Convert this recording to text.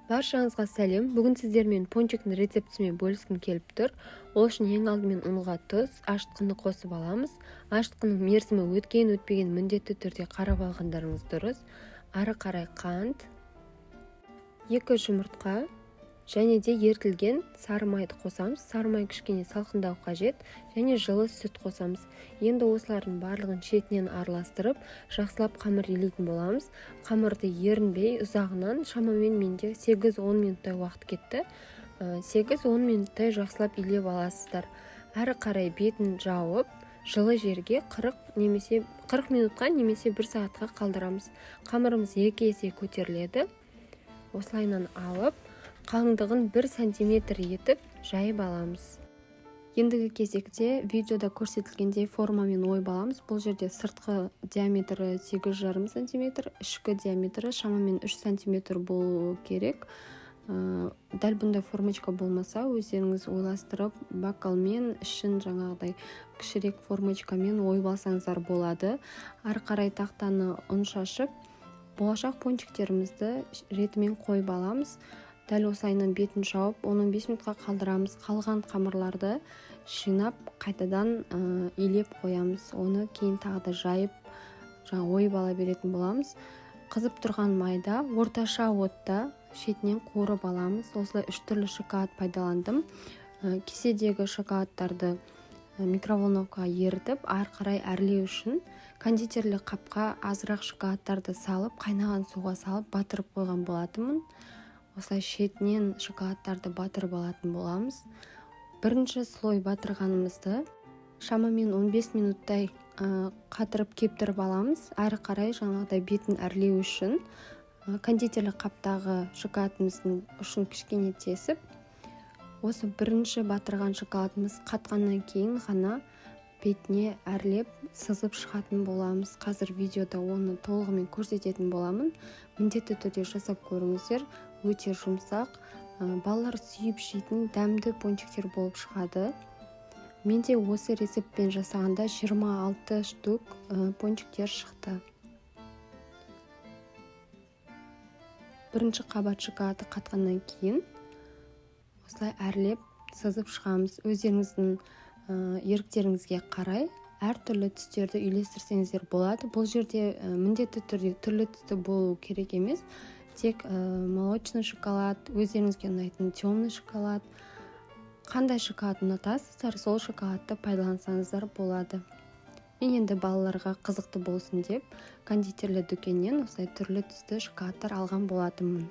Баршаңызға сәлем. Бүгін сіздермен пончиктің рецептісімен бөліскім келіп тұр. Ол үшін ең алдымен ұнға тұз, ашытқыны қосып аламыз. Ашытқының мерзімі өткен өтпеген міндетті түрде қарап алғандарыңыз дұрыс. Ары қарай қант, 2 жұмыртқа және де ерітілген сары майды қосамыз. Сары май кішкене салқындау қажет және жылы сүт қосамыз. Енді осылардың барлығын шетінен араластырып, жақсылап қамыр илейтін боламыз. Қамырды ерінбей ұзағынан шамамен менде 8-10 минуттай уақыт кетті. 8-10 минуттай жақсылап илеп аласыздар. Әрі қарай бетін жауып, жылы жерге 40 немесе 40 минутқа немесе 1 сағатқа қалдырамыз. Қамырымыз 2 есе көтеріледі. Осылайынан алып, қалыңдығын 1 сантиметр етіп жайып аламыз. Ендігі кезекте видеода көрсетілгендей формамен ойып аламыз. Бұл жерде сыртқы диаметрі 8,5 сантиметр, ішкі диаметрі шамамен 3 сантиметр болу керек. Дәл бұндай формочка болмаса, өздеріңіз ойластырып, бокалмен ішін жаңағыдай кішірек формочкамен ойып алсаңыздар болады. Ары қарай тақтаны ұн шашып, болашақ пончиктерімізді ретімен қойып аламыз. Дәл осылайынан бетін жауып, 10-15 минутқа қалдырамыз. Қалған қамырларды жинап, қайтадан илеп қоямыз. Оны кейін тағы да жайып, жаңа ойып ала беретін боламыз. Қызып тұрған майда орташа отта шетінен қуырып аламыз. Осылай 3 түрлі шоколад пайдаландым. Кеседегі шоколадтарды микроволновкаға ерітіп, ары қарай әрлеу үшін кондитерлік қапқа азырақ шоколадтарды салып, қайнаған суға салып батырып қойған болатынмын. Осылай шетінен шоколадтарды батырып алатын боламыз. Бірінші слой батырғанымызды шамамен 15 минуттай қатырып кептіріп аламыз. Әрі қарай жаңағыдай бетін әрлеу үшін кондитерлік қаптағы шоколадымыздың ұшын кішкене тесіп, осы бірінші батырған шоколадымыз қатқаннан кейін ғана бетіне әрлеп сызып шығатын боламыз. Қазір видеода оны толығымен көрсететін боламын. Міндетті түрде жасап көріңіздер. Өте жұмсақ, балалар сүйіп жейтін дәмді пончиктер болып шығады. Менде осы рецептпен жасағанда 26 штук пончиктер шықты. Бірінші қабат шоколады қатқаннан кейін осылай әрлеп сызып шығамыз. Өздеріңіздің еріктеріңізге қарай әртүрлі түстерді үйлестірсеңіздер болады. Бұл жерде міндетті түрде түрлі түсті болу керек емес. Тек молочный шоколад, өздеріңізге ұнайтын темный шоколад, қандай шоколад ұнатасыздар, сол шоколадты пайдалансаңыздар болады. Мен енді балаларға қызықты болсын деп кондитерлі дүкеннен осылай түрлі түсті шоколадтар алған болатынмын.